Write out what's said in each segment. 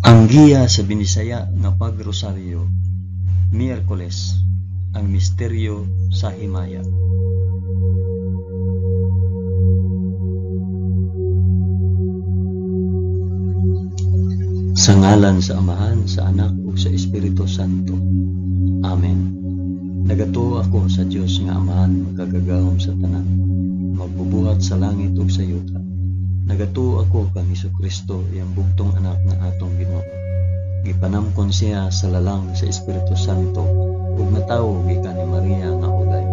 Ang giya sa Binisaya nga pagrosaryo, Miyerkules, ang misteryo sa himaya. Sa ngalan sa Amahan, sa Anak ug sa Espiritu Santo. Amen. Nagatuo ako sa Dios nga Amahan, makagagahom sa tanan, magbubuhat sa langit ug sa yuta. Nagatuo ako kang Hesukristo, iyang bugtong anak nga atong Ginoo. Gipanamkon siya sa lalang sa Espiritu Santo ug natawo gikan ni Maria nga uday.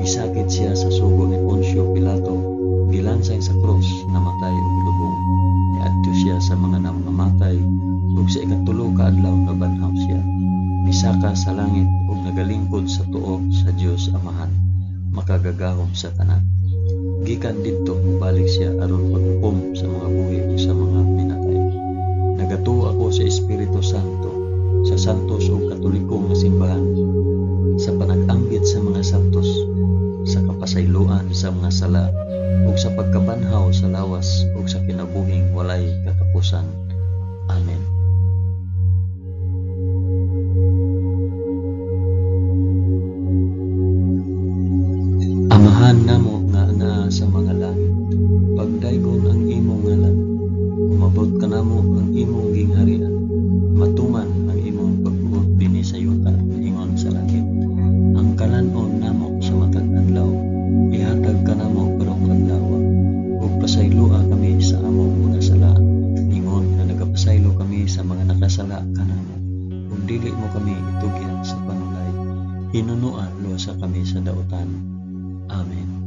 Gisakit siya sa sugo ni Poncio Pilato, gilansay sa krus, namatay ug gilubong. Niadto siya sa mga namamatay ug sa ikatulo ka adlaw nabanhaw siya. Misaka sa langit ug nagalingkod sa tuo sa Dios Amahan, makagagahom sa tanan. Gikan didto mobalik siya aron paghukom sa mga buhi ug sa mga pinatay. Nagatuo ako sa Espiritu Santo, sa santos ug katoliko nga simbahan, sa panag-ambit sa mga santos, sa kapasayloan sa mga sala, ug sa pagkabanhaw sa lawas ug sa kinabuhing walay katapusan. Amen. Amahan namo nga anaa sa mga langit, pagdaygon ang imong ngalan, umabot kanamo ang imong gingharian, matuman ang imong pagbuot dinhi sa yuta ingon sa langit. Ang kalan-on namo sa matag adlaw, ihatag kanamo karong adlaw, ug pasayloa kami sa among mga sala, ingon nga nagapasaylo kami sa mga nakasala kanamo, ug dili mo kami itugyan sa panulay, hinunoa luwasa kami sa dautan. Amen.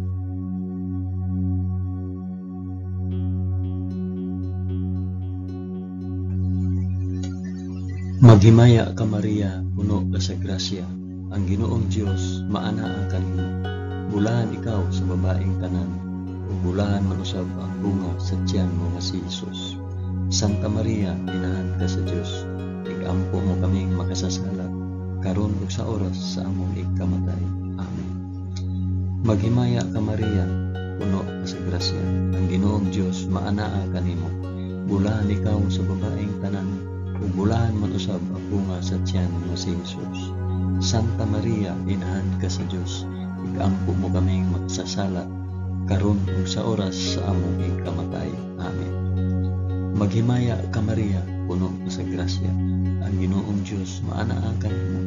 Maghimaya ka Maria, puno ka sa grasya, ang Ginoong Dios maanaa kanimo. Bulahan ikaw sa babaeng tanan, ug bulahan man usab ang bunga sa tiyan mo nga si Jesus. Santa Maria, inahan ka sa Dios, igampo mo kaming makasasala, karon ug sa oras sa among ikamatay. Amen. Maghimaya ka Maria, puno ka sa grasya, ang Ginoong Dios maanaa kanimo. Bulahan ikaw sa babaeng tanan, ug bulahan man usab ang bunga sa tiyan mo si Jesus. Santa Maria, inahan ka sa Dios, ikampo mo kaming makasasala, karon ug sa oras sa among ikamatay. Amen. Maghimaya ka Maria, puno ka sa grasya, ang Ginoong Dios maanaa kanimo.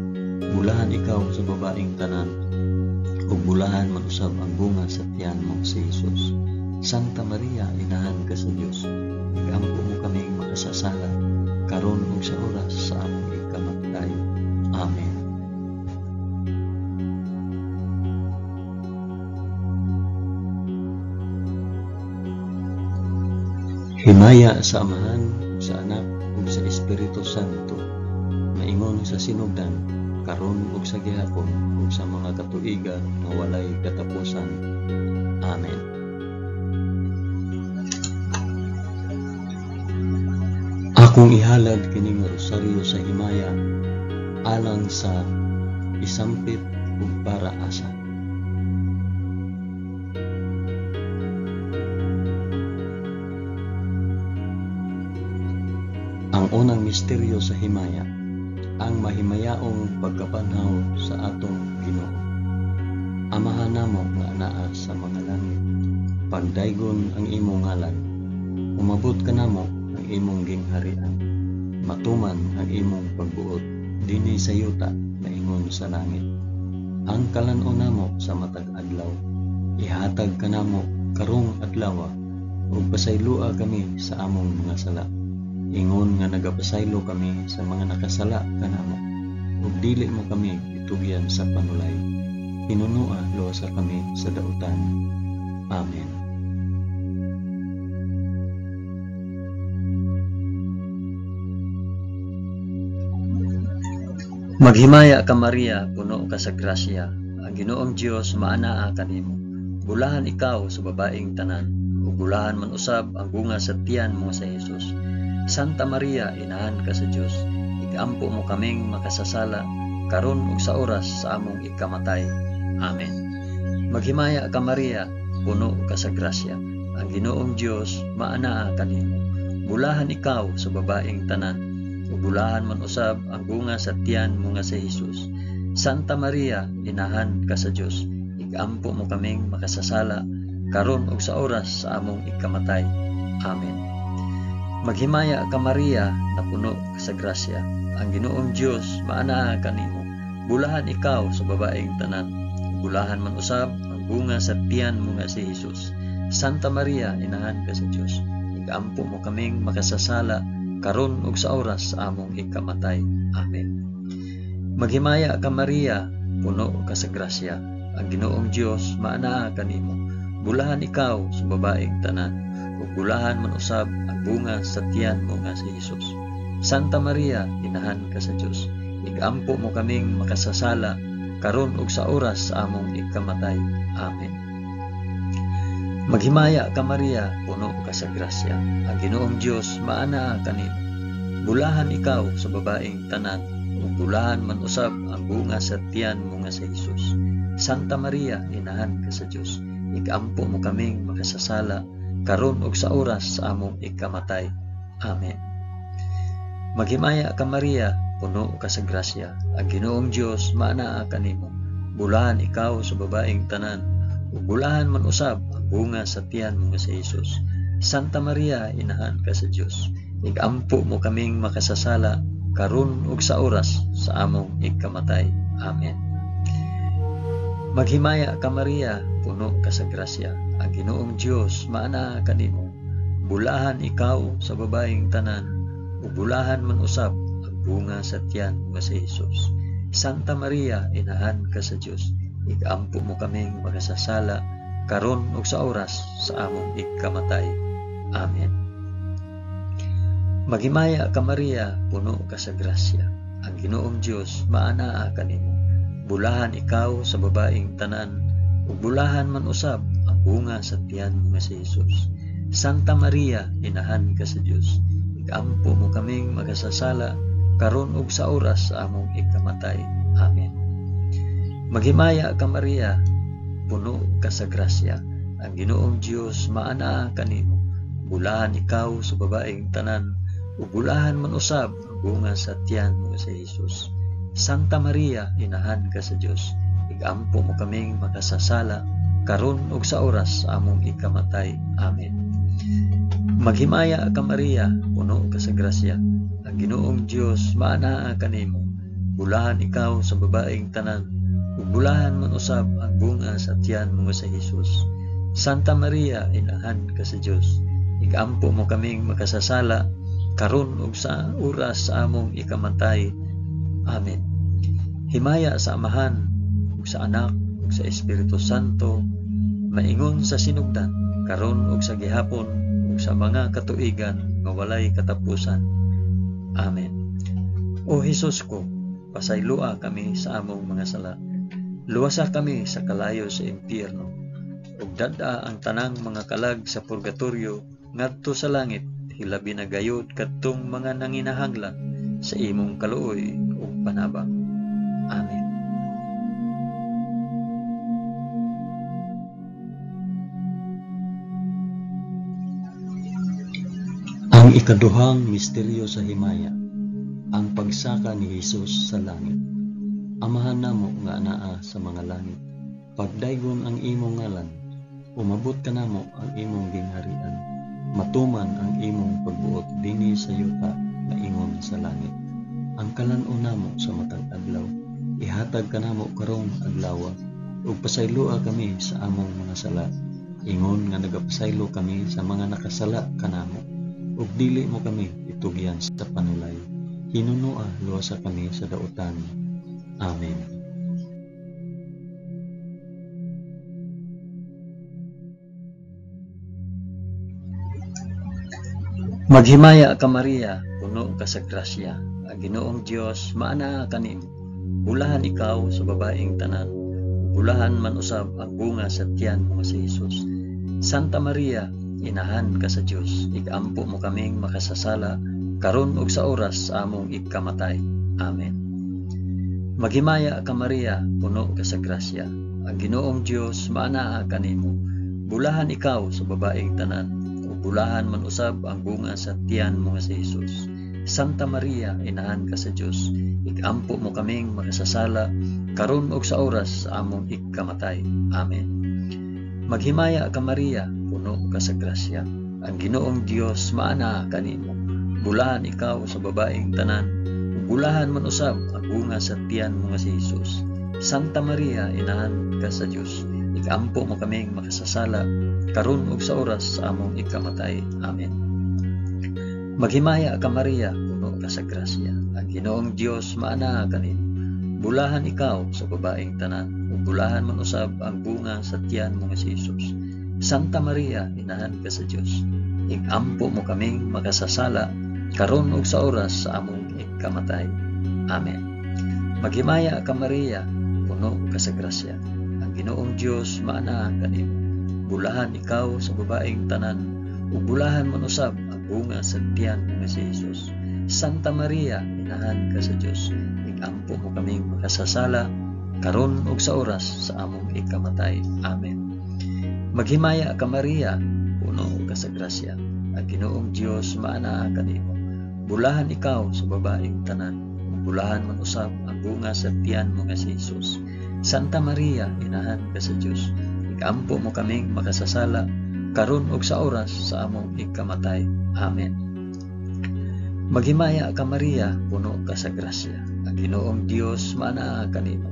Bulahan ikaw sa babaeng tanan, ug bulahan man usab ang bunga sa tiyan mo si Jesus. Santa Maria, inahan ka sa Dios, ikampo mo kaming makasasala, karon ug sa oras sa among ikamatay. Amen. Himaya sa Amahan, sa Anak, ug sa Espiritu Santo, maingon sa sinugdan, karon ug sa gihapon, ug sa mga katuigan nga walay katapusan. Amen. Akong ihalad kining rosaryo sa himaya alang sa isampit ug para asa. Ang unang misteryo sa himaya, ang mahimayaong pagkabanhaw sa atong Ginoo. Amahan namo nga anaa sa mga langit, pagdaygon ang imong ngalan, umabot kanamo ang imong gingharian, matuman ang imong pagbuot dinhi sa yuta maingon sa langit. Ang kalan-on namo sa matag adlaw, ihatag kanamo karong adlaw, ug pasayloa kami sa among mga sala, ingon nga nagapasaylo kami sa mga nakasala kanamo, ug dili mo kami itugyan sa panulay, hinunoa luwasa kami sa dautan. Amen. Maghimaya ka Maria, puno ka sa grasya, ang Ginoong Dios maanaa kanimo. Bulahan ikaw sa babaeng tanan, ug bulahan man usab ang bunga sa tiyan mo sa Jesus. Santa Maria, inahan ka sa Dios, ikampo mo kaming makasasala, karon ug sa oras sa among ikamatay. Amen. Maghimaya ka Maria, puno ka sa grasya, ang Ginoong Dios maanaa kanimo. Bulahan ikaw sa babaeng tanan, ug bulahan man usab ang bunga sa tiyan mo nga si Hesus. Santa Maria, inahan ka sa Dios, igampo mo kaming makasasala karon ug sa oras sa among ikamatay. Amen. Maghimaya ka Maria, napuno ka sa grasya. Ang Ginoong Dios maanaa kanimo. Bulahan ikaw sa babaeng tanan. Bulahan man usab ang bunga sa tiyan mo nga si Hesus. Santa Maria, inahan ka sa Dios, igampo mo kaming makasasala karon ug sa oras sa among ikamatay. Amen. Maghimaya ka Maria, puno ka sa grasya. Ang Ginoong Dios maanaa kanimo. Bulahan ikaw sa babaeng tanan, ug bulahan man usab ang bunga sa tiyan mo nga si Hesus. Santa Maria, inahan ka sa Dios, igampo mo kaming makasasala karon ug sa oras sa among ikamatay. Amen. Maghimaya ka Maria, puno ka sa grasya. Ang Ginoong Dios maanaa kanimo. Bulahan ikaw sa babaeng tanan, ug bulahan man usab ang bunga sa tiyan mo nga si Hesus. Santa Maria, inahan ka sa Dios, igampo mo kaming makasasala karon ug sa oras sa among ikamatay. Amen. Maghimaya ka Maria, puno ka sa grasya. Ang Ginoong Dios maanaa kanimo. Bulahan ikaw sa babaeng tanan, ug bulahan man usab ang bunga sa tiyan mo nga si Hesus. Santa Maria, inahan ka sa Dios, igampo mo kaming makasasala karon ug sa oras sa among ikamatay. Amen. Maghimaya ka Maria, puno ka sa grasya. Ang Ginoong Dios maanaa kanimo. Bulahan ikaw sa babaeng tanan, ug bulahan man usab ang bunga sa tiyan mo nga si Hesus. Santa Maria, inahan ka sa Dios, igampo mo kaming makasasala karon ug sa oras sa among ikamatay. Amen. Maghimaya ka Maria, puno ka sa grasya. Ang Ginoong Dios maanaa kanimo. Bulahan ikaw sa babaeng tanan, ug bulahan man usab ang bunga sa tiyan mo nga si Hesus. Santa Maria, inahan ka sa Dios, igampo mo kaming makasasala karon ug sa oras sa among ikamatay. Amen. Maghimaya ka Maria, puno ka sa grasya. Ang Ginoong Dios maanaa kanimo. Bulahan ikaw sa babaeng tanan, ug bulahan man usab ang bunga sa tiyan mo nga si Hesus. Santa Maria, inahan ka sa Dios, igampo mo kaming makasasala karon ug sa oras sa among ikamatay. Amen. Maghimaya ka Maria, puno ka sa grasya. Ang Ginoong Dios maanaa kanimo. Bulahan ikaw sa babaeng tanan, ug bulahan man usab ang bunga sa tiyan mo nga si Hesus. Santa Maria, inahan ka sa Dios, igampo mo kaming makasasala karon ug sa oras sa among ikamatay. Amen. Himaya sa Amahan ug sa Anak ug sa Espiritu Santo, maingon sa sinugdan, karon ug sa gihapon ug sa mga katuigan nga walay katapusan. Amen. O Hesus ko, pasayloa kami sa among mga sala. Luwasa kami sa kalayo sa impyerno, ug dad-a ang tanang mga kalag sa purgatorio ngadto sa langit, hilabi na gayud kadtong mga nanginahanglan sa imong kaluoy ug panabang. Amen. Ang ikaduhang misteryo sa himaya, ang pagsaka ni Hesus sa langit. Amahan namo nga anaa sa mga langit, pagdaygon ang imong ngalan, umabot kanamo ang imong gingharian, matuman ang imong pagbuot dinhi sa yuta maingon sa langit. Ang kalan-on namo sa matag adlaw, ihatag kanamo karong adlaw, ug pasayloa kami sa among mga sala, ingon nga nagapasaylo kami sa mga nakasala kanamo, ug dili mo kami itugyan sa panulay. Hinunoa luwasa kami sa dautan. Amen. Maghimaya ka Maria, puno ka sa grasya. Ang Ginoong Dios maanaa kanimo. Bulahan ikaw sa babaeng tanan, bulahan man usab ang bunga sa tiyan mo nga si Hesus. Santa Maria, inahan ka sa Dios, igampo mo kaming makasasala karon ug sa oras sa among ikamatay. Amen. Maghimaya ka Maria, puno ka sa grasya. Ang Ginoong Dios maanaa kanimo. Bulahan ikaw sa babaeng tanan, ug bulahan man usab ang bunga sa tiyan mo nga si Hesus. Santa Maria, inahan ka sa Dios, ikampo mo kaming makasasala karon ug sa oras sa among ikamatay. Amen. Maghimaya ka Maria, puno ka sa grasya. Ang Ginoong Dios maanaa kanimo. Bulahan ikaw sa babaeng tanan, ug bulahan man usab ang bunga sa tiyan mo nga si Hesus. Santa Maria, inahan ka sa Dios, ikampo mo kaming makasasala karon ug sa oras sa among ikamatay. Amen. Maghimaya ka Maria, puno ka sa grasya. Ang Ginoong Dios maanaa kanimo. Bulahan ikaw sa babaeng tanan, ug bulahan man usab ang bunga sa tiyan mo nga si Hesus. Santa Maria, inahan ka sa Dios, ikampo mo kaming makasasala karon ug sa oras sa among ikamatay. Amen. Maghimaya ka Maria, puno ka sa grasya. Ang Ginoong Dios maanaa kanimo. Bulahan ikaw sa babaeng tanan, ug bulahan man usab ang bunga sa tiyan mo nga si Hesus. Santa Maria, inahan ka sa Dios, ikampo mo kaming makasasala karon ug sa oras sa among ikamatay. Amen. Maghimaya ka Maria, puno ka sa grasya. Ang Ginoong Dios maanaa kanimo. Bulahan ikaw sa babaeng tanan, ug bulahan man usab ang bunga sa tiyan mo nga si Hesus. Santa Maria, inahan ka sa Dios, ikampo mo kaming makasasala karon ug sa oras sa among ikamatay. Amen. Maghimaya ka Maria, puno ka sa grasya. Ang Ginoong Dios maanaa kanimo.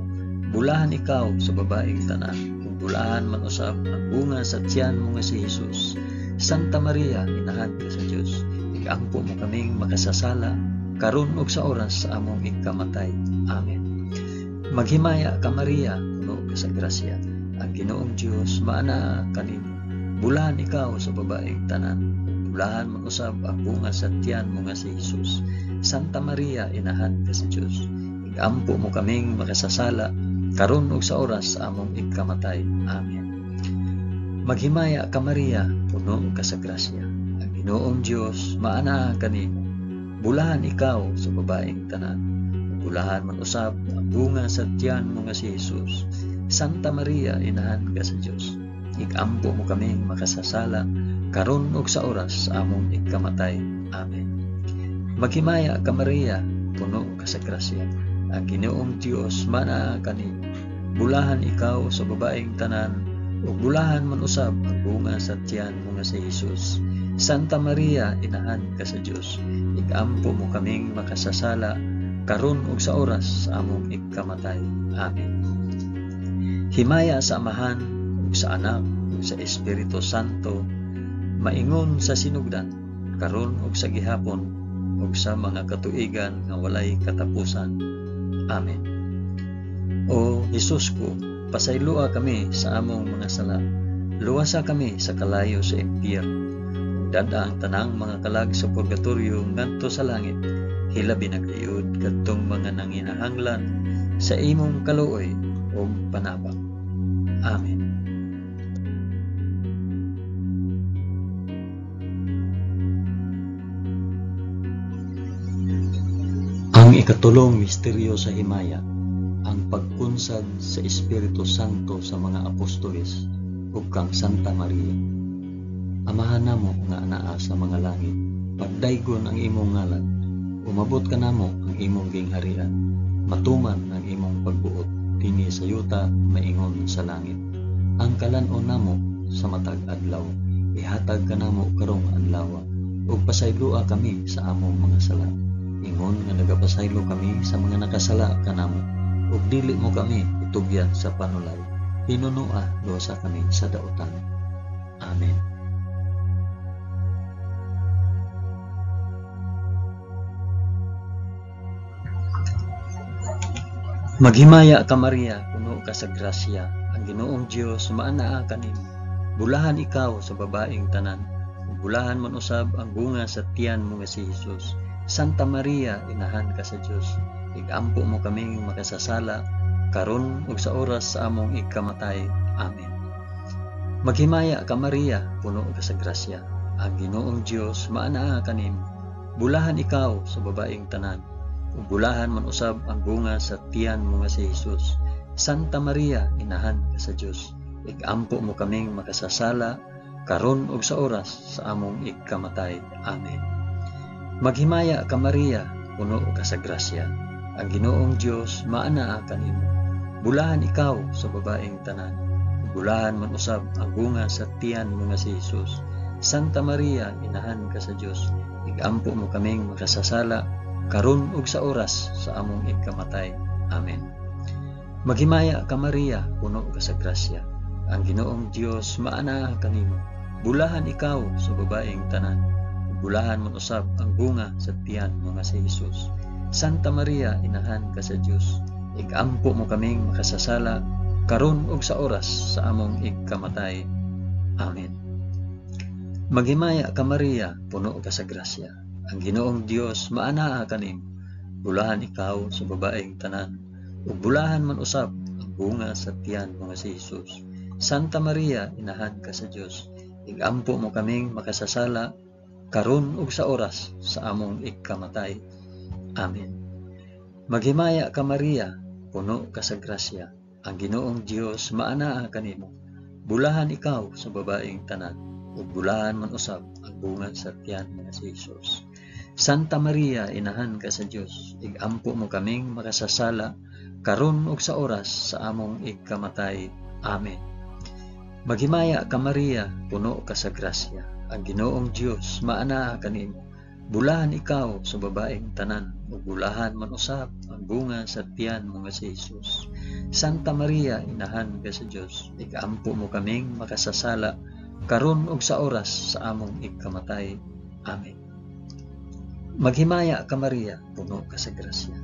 Bulahan ikaw sa babaeng tanan, ug bulahan man usab ang bunga sa tiyan mo nga si Hesus. Santa Maria, inahan ka sa Dios, ikampo mo kaming makasasala karon ug sa oras sa among ikamatay. Amen. Maghimaya ka Maria, puno ka sa grasya. Ang Ginoong Dios maanaa kanimo. Bulahan ikaw sa babaeng tanan, ug bulahan man usab ang bunga sa tiyan mo nga si Hesus. Santa Maria, inahan ka sa Dios, ikampo mo kaming makasasala karon ug sa oras sa among ikamatay. Amen. Maghimaya ka Maria, puno ka sa grasya. Ang Ginoong Dios maanaa kanimo. Bulahan ikaw sa babaeng tanan, ug bulahan man usab ang bunga sa tiyan mo nga si Hesus. Santa Maria, inahan ka sa Dios, ikampo mo kaming makasasala karon ug sa oras sa among ikamatay. Amen. Maghimaya ka Maria, puno ka sa grasya. Ang Ginoong Dios maanaa kanimo. Bulahan ikaw sa babaeng tanan, ug bulahan man usab ang bunga sa tiyan mo nga si Hesus. Santa Maria, inahan ka sa Dios, ikampo mo kaming makasasala karon ug sa oras sa among ikamatay. Amen. Himaya sa Amahan ug sa Anak ug sa Espiritu Santo, maingon sa sinugdan, karon ug sa gihapon ug sa mga katuigan nga walay katapusan. Amen. O Hesus ko, pasayloa kami sa among mga sala. Luwasa kami sa kalayo sa impyerno. Ug dad-a ang tanang mga kalag sa purgatorio ngadto sa langit. Hilabi na gayud kadtong mga nanginahanglan sa imong kaluoy ug panabang. Amen. Ang ikatulong misteryo sa himaya, ang pagkunsad sa Espiritu Santo sa mga apostoles ug kang Santa Maria. Amahan namo nga anaa sa mga langit, pagdaygon ang imong ngalan, umabot kanamo ang imong gingharian, matuman ang imong pagbuot dinhi sa yuta maingon sa langit. Ang kalan-on namo sa matag adlaw, ihatag kanamo karong adlaw, ug pasayloa kami sa among mga sala, ingon nga nagapasaylo kami sa mga nakasala kanamo, ug dili mo kami itugyan sa panulay, hinunoa luwasa kami sa dautan. Amen. Maghimaya ka Maria, puno ka sa grasya, ang Ginoong Dios maanaa kanimo. Bulahan ikaw sa babaeng tanan, ug bulahan man usab ang bunga sa tiyan mo nga si Hesus. Santa Maria, inahan ka sa Dios, igampo mo kaming makasasala karon ug sa oras sa among ikamatay. Amen. Maghimaya ka Maria, puno ka sa grasya, ang Ginoong Dios maanaa kanimo. Bulahan ikaw sa babaeng tanan, ug bulahan man usab ang bunga sa tiyan mo nga si Hesus. Santa Maria, inahan ka sa Dios, igampo mo kaming makasasala karon ug sa oras sa among ikamatay. Amen. Maghimaya ka Maria, puno ka sa grasya. Ang Ginoong Dios maanaa kanimo. Bulahan ikaw sa babaeng tanan. Bulahan man usab ang bunga sa tiyan mo nga si Jesus. Santa Maria, inahan ka sa Dios. Igampo mo kaming makasasala karon ug sa oras sa among ikamatay. Amen. Maghimaya ka Maria, puno ka sa grasya. Ang Ginoong Dios maanaa kanimo. Bulahan ikaw sa babaeng tanan. Bulahan man usab ang bunga sa tiyan mo nga si Jesus. Santa Maria, inahan ka sa Dios. Igampo mo kaming makasasala karon ug sa oras sa among ikamatay. Amen. Maghimaya ka Maria, puno ka sa grasya. Ang Ginoong Dios maanaa kanimo. Bulahan ikaw sa babaeng tanan. Ug bulahan man usab ang bunga sa tiyan mo nga si Jesus. Santa Maria, inahan ka sa Dios. Igampo mo kaming makasasala karon ug sa oras sa among ikamatay. Amen. Maghimaya ka Maria, puno ka sa grasya. Ang Ginoong Dios maanaa kanimo. Bulahan ikaw sa babaeng tanan, ug bulahan man usab ang bunga sa tiyan mo nga si Jesus. Santa Maria, inahan ka sa Dios. Igampo mo kaming makasasala karon ug sa oras sa among ikamatay. Amen. Maghimaya ka Maria, puno ka sa grasya. Ang Ginoong Dios maanaa kanimo. Bulahan ikaw sa babaeng tanan, ug bulahan man usab ang bunga sa tiyan mo nga si Jesus. Santa Maria, inahan ka sa Dios. Igampo mo kaming makasasala karon ug sa oras sa among ikamatay. Amen. Maghimaya ka Maria, puno ka sa grasya.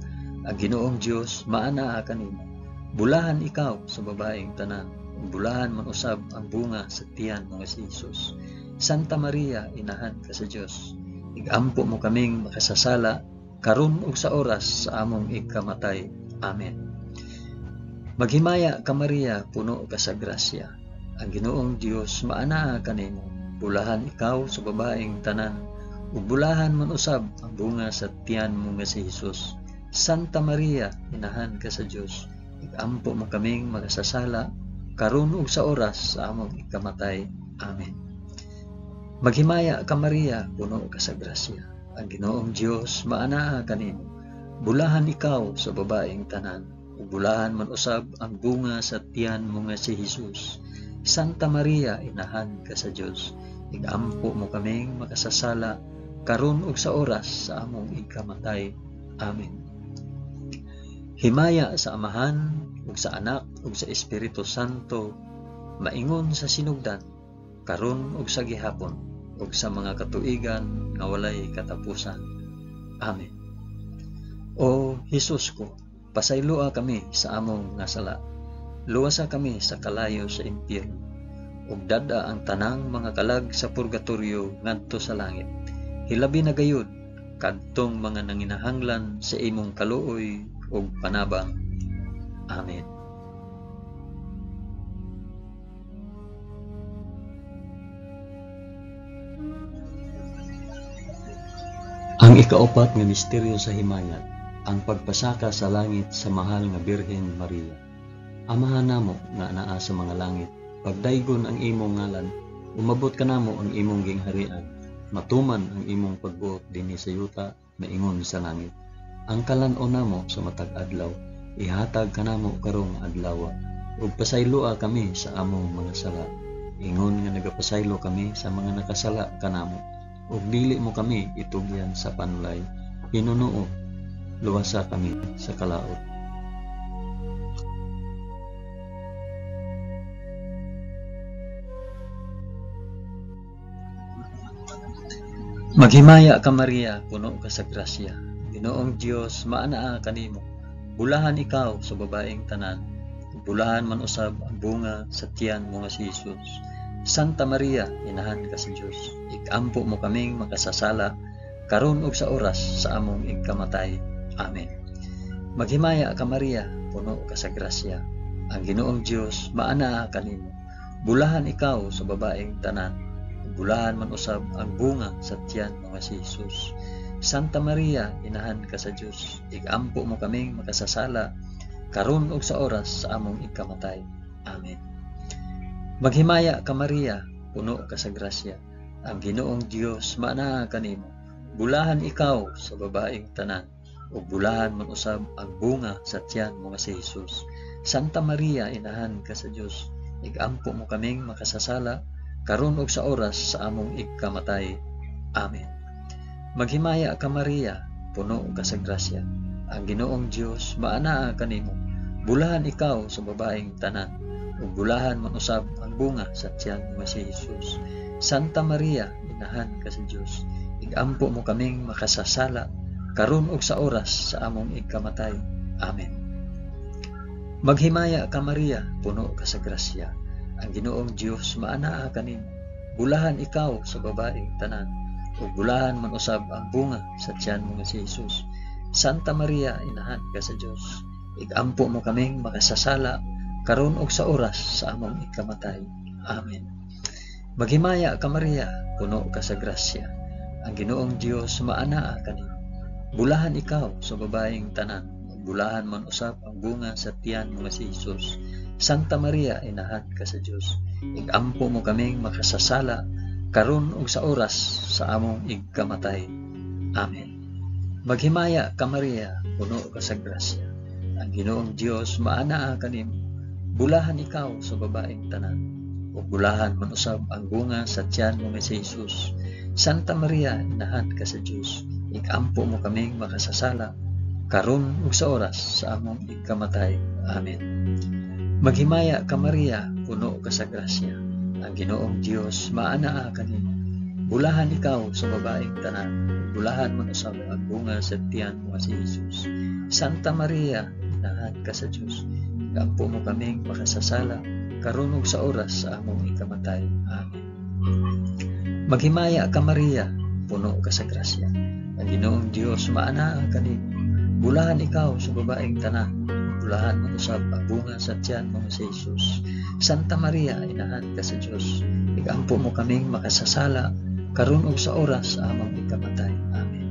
Ang Ginoong Dios maanaa kanimo. Bulahan ikaw sa babaeng tanan, ug bulahan man usab ang bunga sa tiyan mo nga si Jesus. Santa Maria, inahan ka sa Dios. Igampo mo kaming makasasala karon ug sa oras sa among ikamatay. Amen. Maghimaya ka Maria, puno ka sa grasya. Ang Ginoong Dios maanaa kanimo. Bulahan ikaw sa babaeng tanan, ug bulahan man usab ang bunga sa tiyan mo nga si Jesus. Santa Maria, inahan ka sa Dios. Igampo mo kaming makasasala karon ug sa oras sa among ikamatay. Amen. Maghimaya ka Maria, puno ka sa grasya. Ang Ginoong Dios maanaa kanimo. Bulahan ikaw sa babaeng tanan, ug bulahan man usab ang bunga sa tiyan mo nga si Jesus. Santa Maria, inahan ka sa Dios. Igampo mo kaming makasasala karon ug sa oras sa among ikamatay. Amen. Himaya sa Amahan ug sa Anak ug sa Espiritu Santo, maingon sa sinugdan, karon ug sa gihapon, ug sa mga katuigan nga walay katapusan. Amen. O Hesus ko, pasayloa kami sa among nga sala. Luwasa kami sa kalayo sa impyerno, ug dad-a ang tanang mga kalag sa purgatorio ngadto sa langit. Hilabi na gayud kadtong mga nanginahanglan sa imong kaluoy ug panabang. Amen. Ang ikaapat nga misteryo sa himaya, ang pagpasaka sa langit sa mahal nga Birhen Maria. Amahan namo nga anaa sa mga langit, pagdaygon ang imong ngalan, umabot kanamo ang imong gingharian, matuman ang imong pagbuot dinhi sa yuta maingon sa langit. Ang kalan-on namo sa matag adlaw, ihatag kanamo karong adlaw, ug pasayloa kami sa among mga sala, ingon nga nagapasaylo kami sa mga nakasala kanamo, ug dili mo kami itugyan sa panulay, hinunuo, luwasa kami sa kalaot. Maghimaya ka Maria, puno ka sa grasya. Ginoong Dios maanaa kanimo. Bulahan ikaw sa babaeng tanan, bulahan man usab ang bunga sa tiyan mo nga si Jesus. Santa Maria, inahan ka sa Dios. Ikampo mo kaming makasasala karon ug sa oras sa among ikamatay. Amen. Maghimaya ka Maria, puno ka sa grasya. Ang Ginoong Dios maanaa kanimo. Bulahan ikaw sa babaeng tanan, bulahan man usab ang bunga sa tiyan mo nga si Jesus. Santa Maria, inahan ka sa Dios. Igampo mo kaming makasasala karon ug sa oras sa among ikamatay. Amen. Maghimaya ka Maria, puno ka sa grasya. Ang Ginoong Dios maanaa kanimo. Bulahan ikaw sa babaeng tanan, ug bulahan man usab ang bunga sa tiyan mo nga si Jesus. Santa Maria, inahan ka sa Dios, igampo mo kaming makasasala, karon ug sa oras sa among igkamatay. Amen. Maghimaya ka Maria, puno ka sa grasya. Ang Ginoong Dios maanaa kanimo. Bulahan ikaw sa babaeng tanan, ug bulahan man usab ang bunga sa tiyan mo nga si Jesus. Santa Maria, inahan ka sa Dios, igampo mo kaming makasasala, karon ug sa oras sa among igkamatay. Amen. Maghimaya ka Maria, puno ka sa grasya. Ang Ginoong Dios maanaa kanimo. Bulahan ikaw sa babaeng tanan, ug bulahan man usab ang bunga sa tiyan mo nga si Jesus. Santa Maria, inahan ka sa Dios, igampo mo kaming makasasala, karon ug sa oras sa among ikamatay. Amen. Maghimaya ka Maria, puno ka sa grasya. Ang Ginoong Dios maanaa kanimo. Bulahan ikaw sa babaeng tanan, ug bulahan man usab ang bunga sa tiyan mo nga si Jesus. Santa Maria, inahan ka sa Dios, igampo mo kaming makasasala, karon ug sa oras sa among igkamatay. Amen. Maghimaya ka Maria, puno ka sa grasya. Ang Ginoong Dios maanaa kanimo. Bulahan ikaw sa babaeng tanan, ug bulahan man usab ang bunga sa tiyan mo nga si Jesus. Santa Maria, inahan ka sa Dios, igampo mo kaming makasasala, karon ug sa oras sa among igkamatay. Amen. Maghimaya ka Maria, puno ka sa grasya. Ang Ginoong Dios maanaa kanimo. Bulahan ikaw sa babaeng tanan, bulahan man usab ang bunga sa tiyan mo nga si Jesus. Santa Maria, inahan ka sa Dios, igampo mo kaming makasasala, karon ug sa oras sa among ikamatay. Amen. Maghimaya ka Maria, puno ka sa grasya. Ang Ginoong Dios maanaa kanimo. Bulahan ikaw sa babaeng tanan, bulahan man usab ang bunga sa tiyan mo nga si Jesus. Santa Maria, inahan ka sa Dios, igampo mo kaming makasasala, karon ug sa oras sa among ikamatay. Amen.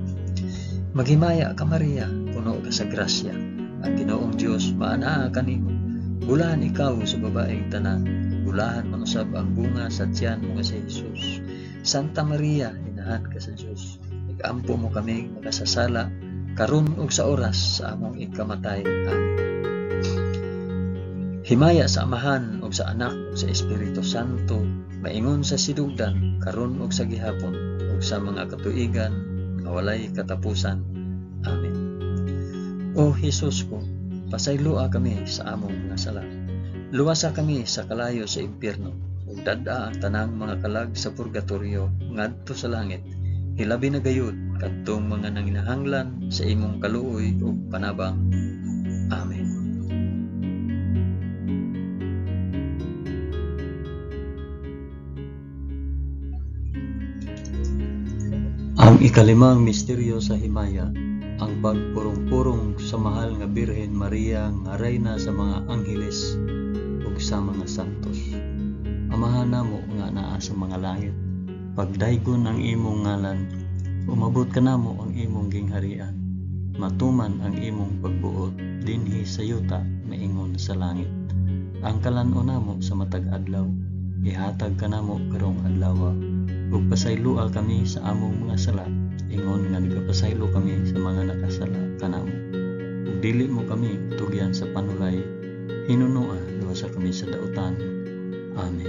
Maghimaya ka Maria, puno ka sa grasya. Ang Ginoong Dios maanaa kanimo. Bulahan ikaw sa babaeng tanan, bulahan man usab ang bunga sa tiyan mo nga si Jesus. Santa Maria, inahan ka sa Dios, igampo mo kaming makasasala, karon ug sa oras sa among ikamatay. Amen. Himaya sa Amahan ug sa Anak ug sa Espiritu Santo, maingon sa sinugdan, karon ug sa gihapon, ug sa mga katuigan nga walay katapusan. Amen. O Hesus ko, pasayloa kami sa among mga sala. Luwasa kami sa kalayo sa impyerno, ug dad-a ang tanang mga kalag sa purgatorio ngadto sa langit. Hilabi na gayud kadtong mga nanginahanglan sa imong kaluoy ug panabang. Amen. Ang ikalimang misteryo sa himaya, ang pagpurong-purong sa mahal nga Birhen Maria nga reyna sa mga angheles ug sa mga santos. Amahan namo nga naa sa mga langit, pagdaygon ang imong ngalan, umabot kanamo ang imong gingharian, matuman ang imong pagbuot dinhi sa yuta maingon sa langit. Ang kalan-on namo sa matag adlaw, ihatag kanamo karong adlaw, ug pasayloa kami sa among mga sala, ingon nga nagapasaylo kami sa mga nakasala kanamo. Ug dili mo kami tugyan sa panulay, hinunoa luwasa kami sa dautan. Amen.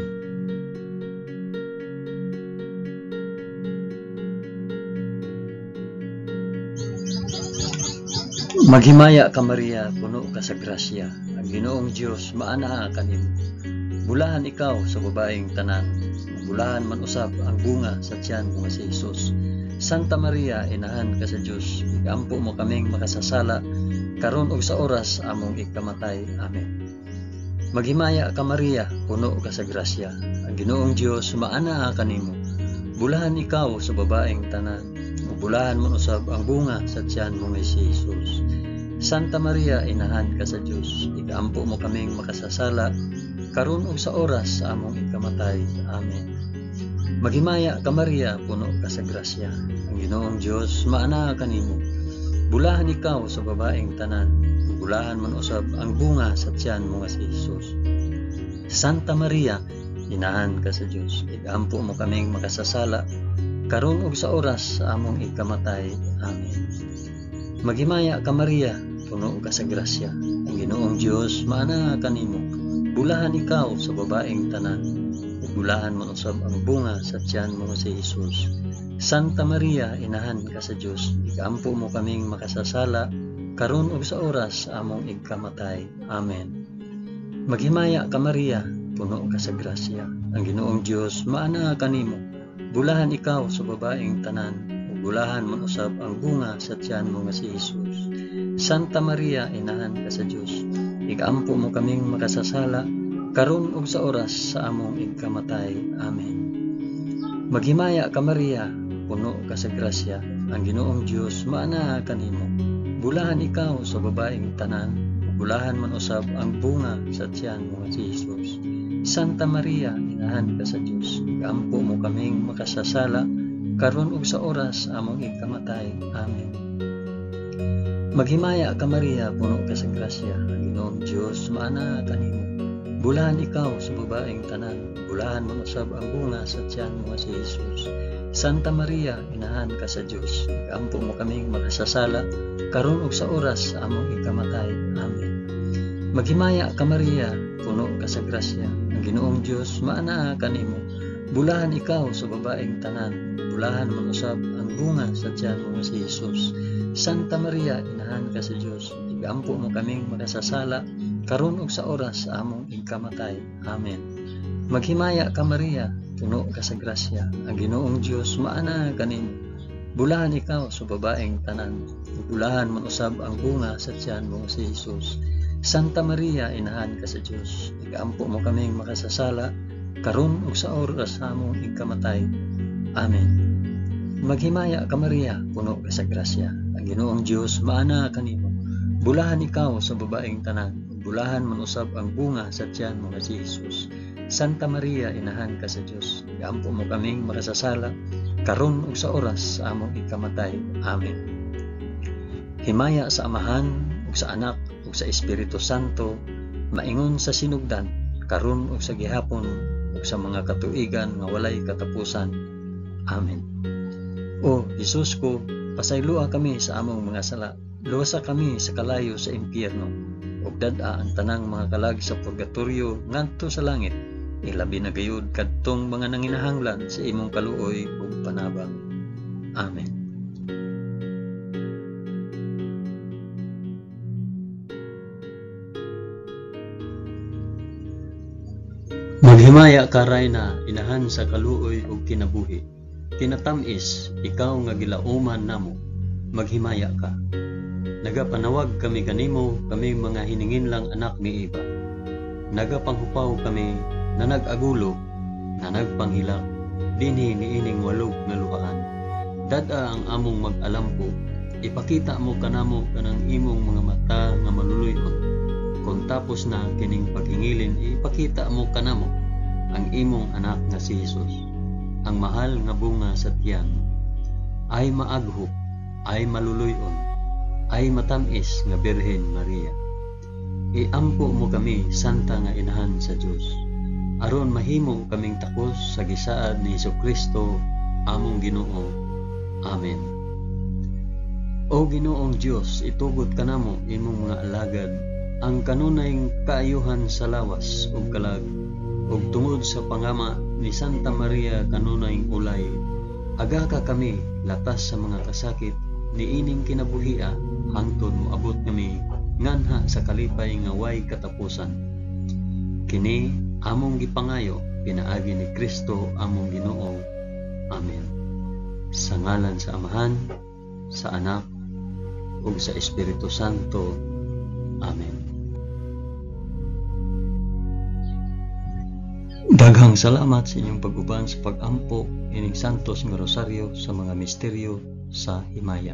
Maghimaya ka Maria, puno ka sa grasya. Ang Ginoong Dios maanaa kanimo. Bulahan ikaw sa babaeng tanan, bulahan man usab ang bunga sa tiyan mo nga si Jesus. Santa Maria, inahan ka sa Dios, igampo mo kaming makasasala, karon ug sa oras among ikamatay. Amen. Maghimaya ka Maria, puno ka sa grasya. Ang Ginoong Dios maanaa kanimo. Bulahan ikaw sa babaeng tanan, ug bulahan man usab ang bunga sa tiyan mo nga si Jesus. Santa Maria, inahan ka sa Dios, igampo mo kaming makasasala, karon ug sa oras sa among ikamatay. Amen. Maghimaya ka Maria, puno ka sa grasya. Ang Ginoong Dios maanaa kanimo. Bulahan ikaw sa babaeng tanan, ug bulahan man usab ang bunga sa tiyan mo nga si Jesus. Santa Maria, inahan ka sa Dios, igampo mo kaming makasasala, karon ug sa oras sa among ikamatay. Amen. Maghimaya ka Maria, puno ka sa grasya, ang Ginoong Dios maanaa kanimo. Bulahan ikaw sa babaeng tanan, ug bulahan man usab ang bunga sa tiyan mo si Jesus. Santa Maria, inahan ka sa Dios, igaampo mo kaming makasasala, karon ug sa oras sa among igkamatay. Amen. Maghimaya ka Maria, puno ka sa grasya, ang Ginoong Dios maanaa kanimo. Bulahan ikaw sa babaeng tanan, ug bulahan man usab ang bunga sa tiyan mo nga si Jesus. Santa Maria, inahan ka sa Dios, igaampo mo kaming makasasala, karon ug sa oras sa among igkamatay. Amen. Maghimaya ka Maria, puno ka sa grasya, ang Ginoong Dios maanaa kanimo. Bulahan ikaw sa babaeng tanan, ug bulahan man usab ang bunga sa tiyan mo nga si Jesus. Santa Maria, inahan ka sa Dios, igaampo mo kaming makasasala, karon ug sa oras sa among ikamatay. Amen. Maghimaya ka Maria, puno ka sa grasya, ang Ginoong Dios maanaa kanimo. Bulahan ikaw sa babaeng tanan, bulahan man usab ang bunga sa tiyan mo nga si Jesus. Santa Maria, inahan ka sa Dios, igaampo mo kaming makasasala, karon ug sa oras sa among ikamatay. Amen. Maghimaya ka Maria, puno ka sa grasya, ang Ginoong Dios maanaa kanimo. Bulahan ikaw sa babaeng tanan, bulahan man usab ang bunga sa tiyan mo nga si Jesus. Santa Maria, inahan ka sa Dios, igaampo mo kaming makasasala, karon ug sa oras sa among ikamatay. Amen. Maghimaya ka Maria, puno ka sa grasya, ang Ginoong Dios maanaa kanimo. Bulahan ikaw sa babaeng tanan, bulahan man usab ang bunga sa tiyan mo nga si Jesus. Santa Maria, inahan ka sa Dios, igaampo mo kaming makasasala, karon ug sa oras sa among ikamatay. Amen. Maghimaya ka Maria, puno ka sa grasya, ang Ginoong Dios maanaa kanimo. Bulahan ikaw sa babaeng tanan, bulahan man usab ang bunga sa tiyan mo nga si Jesus. Santa Maria, inahan ka sa Dios, igaampo mo kaming makasasala, karon ug sa oras sa among ikamatay. Amen. Himaya sa Amahan ug sa Anak ug sa Espiritu Santo, maingon sa sinugdan, karon ug sa gihapon ug sa mga katuigan nga walay katapusan. Amen. O Jesus ko, pasayloa kami sa among mga sala, luwasa kami sa kalayo sa impyerno, ug dad-a ang tanang mga kalag sa purgatorio ngadto sa langit, ilabi na gayud kadtong mga nanginahanglan sa imong kaluoy ug panabang. Amen. Maghimaya ka Rayna, inahan sa kaluoy ug kinabuhi. Kinatamis, ikaw nga gilauman namo, maghimaya ka. Nagapanawag kami kanimo, kami mga hininginlang anak ni Eva. Nagapanghupaw kami na nag-agulo, na nagpanghilak, dinhi niining walog nga luhaan. Dad-a ang among mag-alampo, ipakita mo kanamo kanang imong mga mata nga maluluy-on. Kung tapos na kining paghingilin, ipakita mo kanamo ang imong anak nga si Jesus, ang mahal nga bunga sa tiyan. Ay maaghop, ay maluluy-on, ay matamis nga Birhen Maria. Iampo mo kami, Santa nga Inahan sa Dios, aron mahimo kaming takos sa gisaad ni Hesukristo among Ginoo. Amen. O Ginoong Dios, itugot kanamo imong mga alagad ang kanunay kaayuhan sa lawas ug kalag, ug tungod sa pangama ni Santa Maria kanunay ulay, aga ka kami latas sa mga kasakit niining kinabuhia hangtod moabot kami nganha sa kalipay nga way katapusan. Kini among gipangayo pinaagi ni Kristo among Ginoo. Amen. Sa ngalan sa Amahan, sa Anak, ug sa Espiritu Santo. Amen. Daghang salamat sa inyong pag-uban sa pag-ampo ining Santos nga Rosaryo sa mga misteryo sa himaya.